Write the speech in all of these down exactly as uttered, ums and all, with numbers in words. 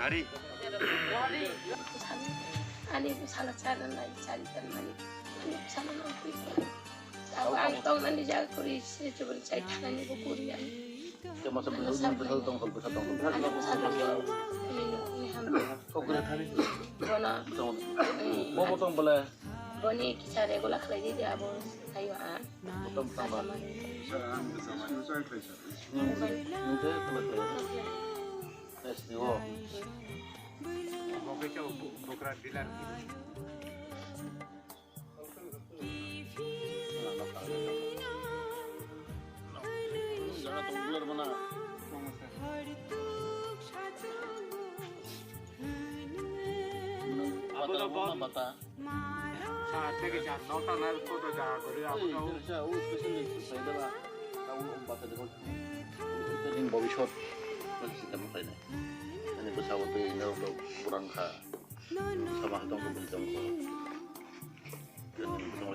Ani bwsala chana nai, chari tan mani. Ani bwsala nang twi. Abo ang tong nani jaga kuri se chubun chai thanani bo kuri ani. Te masa bwsala tong tong bwsala tong tong. Ani bwsala tong tong. Ani nukni ham. Kok kuri thani. Bono. Bobo tong bole. Boni kisa regular khlai di abo ayo a. Botong tong bole. Sir, ang bwsala tong tong. Nung te khlai khlai. Yes, ni wo. Oke, coba bu-, buka dealer. Jaga tong bular mana? Apa dah, Bang? Bata. Sa tegi sa nota na koto ja gori apo. Oi, na. Sa o special ni sai da ba. Ta o bata de ko. Ini bobisot. Masih kita makai na. Ini pesawat ini untuk kurang kha. Sama tong ko bintang ko. Ini tong ko.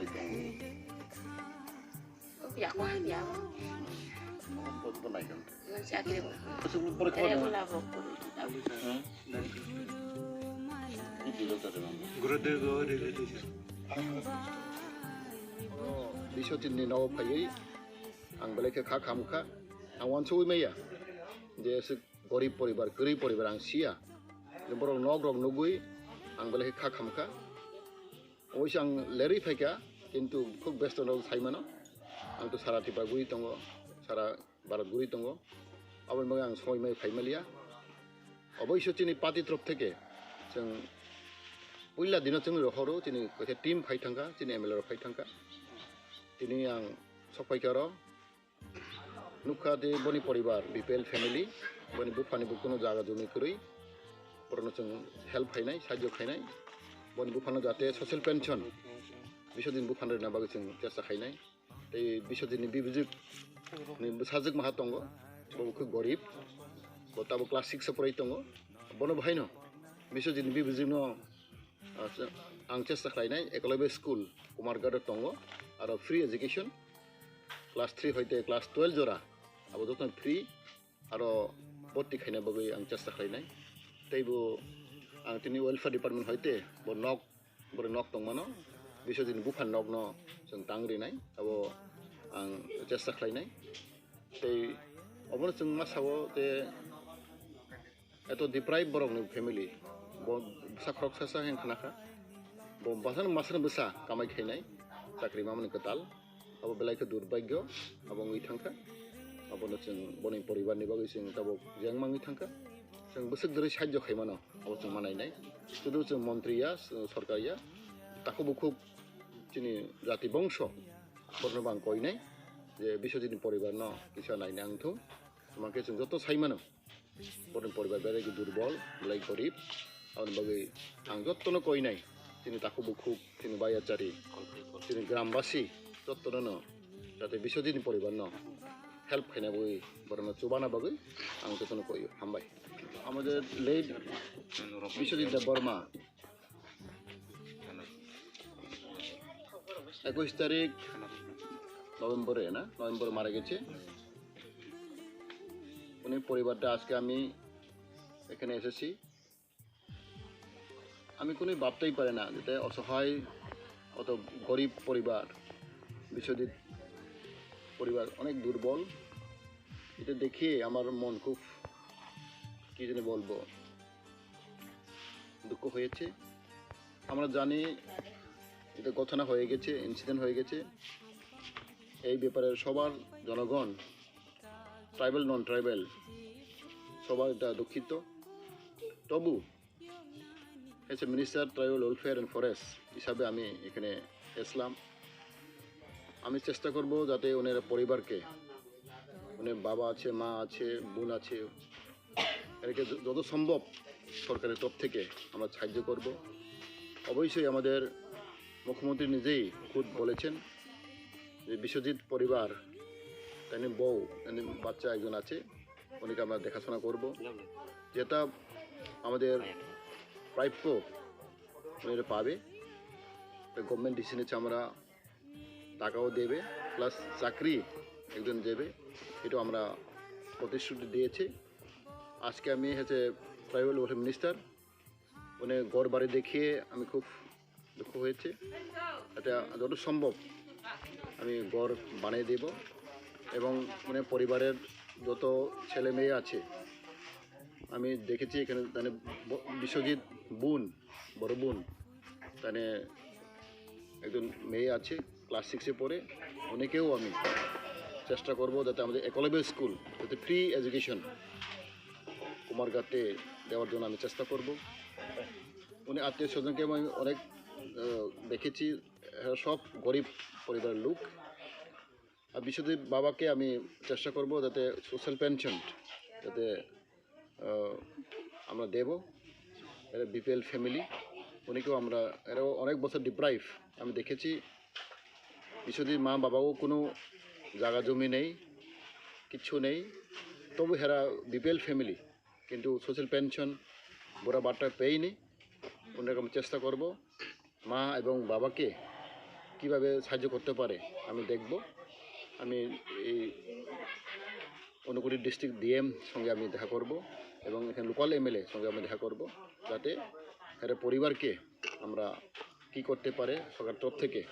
Ya ko ya. Untuk ko naik kan. Nang si akhirnya. Masuk ni pore ko. Regular ko. Hmm? Biswajit ni nogo phaiwi ang belai khe kha khamkha. Ang uansugwi maya je aswk gorib poribar, kwrwi poribar ang siya. Je borok nok rok nugwi ang belai khe kha khamkha. Oboise ang lerwi phaikha, kintu khub besto no sai mano. Ang to sara Tripura guri tongo, sara Bharat guri tongo. Aboni bagwi ang somoi mai phai maliya. Oboiso chini party torof theke chwng puila dino chwng rohoro, chini kaisa team phai thangkha, chini M L A rok phai thangkha. Tini ang sok phaikha oro. Nukha de boni poribar, B P L family, boni buphani bo kuno jaga jumi kwrwi. Borokno chwng help khainai, sahajyo khainai. Boni buphano jate social pension, Biswajit buphano rwna bagwi chwng chesta khainai. Tei Biswajit ni bibijik ni bwsajwk maha tongo, bo khe gorib, bo tabuk class six o porwi tongo. Bono bo haino Biswajit ni bibijik no, ah, ang chesta khlainai Eklavya school Kumarghat o tongo, aro free education class three hoite class twelve jora abo joto free, aro bhorti khaina bagwi ang chesta khlainai. Tei bo ang tini welfare department hoite bo nok Borok nok tongmano, Biswajit ni buphani nokno chwng tang rinai, abo ang chesta khlainai. Tei obono chwng ma sao je eto deprive borokni family, bo bwsa khoroksa sa hwn khna kha, bo bwsano masano bwsa kamai khainai, chakri mamani kwtal. Abo belai khe durbhagyo, abo wngwi thangkha. Abono chwng boni poribarni bagwi chwng tabuk jeng mangwi thangkha. Chwng bwswk dwrwi sahajyo khaimano, abo chwng manainai. Sudu chwng montri ya, s-, sorkar ya, takhuk bukhuk chini jati bongso, borno bang koinai, je Biswajitni poribarno kisa nainai wngthung. Tamo khe chwng joto saimano. Borokni poribar belai khe durbol, belai gorib. Aboni bagwi ang jottono koinai, chini takhuk bukhuk, chini bayachari, chini grambasi, jottono no, jate Biswajitni poribarno help khaina bagwi, borokno chubana bagwi ang jottono koio. Hambai. Amader late Biswajit Debbarma একুশ তারিখ নভেম্বরে না, নভেম্বরে মারা গেছে। উনি পরিবারটা আজকে আমি এখানে এসেছি, আমি কোনো ভাবতেই পারি না, যাতে অসহায়, অত গরিব পরিবার, বিশ্বজিৎ পরিবার অনেক দুর্বল। এটা দেখিয়ে আমার মন খুব, কী জানি বলবো, দুঃখ হয়েছে। আমরা জানি এটা ঘটনা হয়ে গেছে, ইনসিডেন্ট হয়ে গেছে। এই ব্যাপারে সবার জনগণ, ট্রাইবাল, নন ট্রাইবাল, সবার এটা দুঃখিত। তবু as a minister tribal welfare and forest হিসাবে আমি এখানে এসলাম। আমি চেষ্টা করব যাতে ওনার পরিবারকে, ওনার বাবা আছে, মা আছে, বোন আছে, এদেরকে য-, যত সম্ভব সরকারের তরফ থেকে আমরা সাহায্য করব। অবশ্যই আমাদের মুখ্যমন্ত্রী নিজেই খুদ বলেছেন যে বিশ্বজিৎ পরিবার, তাই বউ, তাই বাচ্চা একজন আছে, ওনাকে আমরা দেখাশোনা করব। যেটা আমাদের প্রাপ্য, ওনারা পাবে। তো গভর্নমেন্ট ডিসিশন হচ্ছে আমরা টাকাও দেবে, প্লাস চাকরি একজন দেবে, এটাও আমরা প্রতিশ্রুতি দিয়েছি। আজকে আমি হচ্ছে ট্রাইবাল ওয়েলফেয়ার মিনিস্টার, উনি ঘর বাড়ি দেখিয়ে আমি খুব দুঃখ হয়েছে। এটা যত সম্ভব আমি ঘর বানিয়ে দেব এবং মানে পরিবারের যত ছেলে মেয়ে আছে আমি দেখেছি এখানে মানে ব- বিশ্বজিৎ বোন, বড় বোন, মানে একজন মেয়ে আছে ক্লাস সিক্সে পড়ে, ওনাকেও আমি চেষ্টা করব যাতে আমাদের একলব্য স্কুল যাতে ফ্রি এডুকেশন কুমারঘাটে দেওয়ার জন্য আমি চেষ্টা করব। উনি আত্মীয় স্বজনকে আমি অনেক আহ, দেখেছি, এরা সব গরিব পরিবারের লোক। আর বিশ্বজিৎ বাবাকে আমি চেষ্টা করব যাতে সোশ্যাল পেনশন যাতে আহ, আমরা দেব। এরা বিপিএল ফ্যামিলি, উনিকেও আমরা, এরাও অনেক বছর ডিপ্রাইভ। আমি দেখেছি বিশ্বজিৎ মা বাবাও কোনো জায়গা জমি নেই, কিচ্ছু নেই, তবু এরা বিপিএল ফ্যামিলি, কিন্তু সোশ্যাল পেনশন বুড়া ভাতা পেয়নি। অন্যরকম চেষ্টা করব মা এবং বাবাকে কিভাবে সাহায্য করতে পারে আমি দেখব। আমি এই ঊনকোটি ডিস্ট্রিক্ট ডিএম সঙ্গে আমি দেখা করব এবং এখানে লোকাল এমএলএ সঙ্গে আমি দেখা করব, যাতে এরা পরিবারকে আমরা কি করতে পারে সরকার তরফ থেকে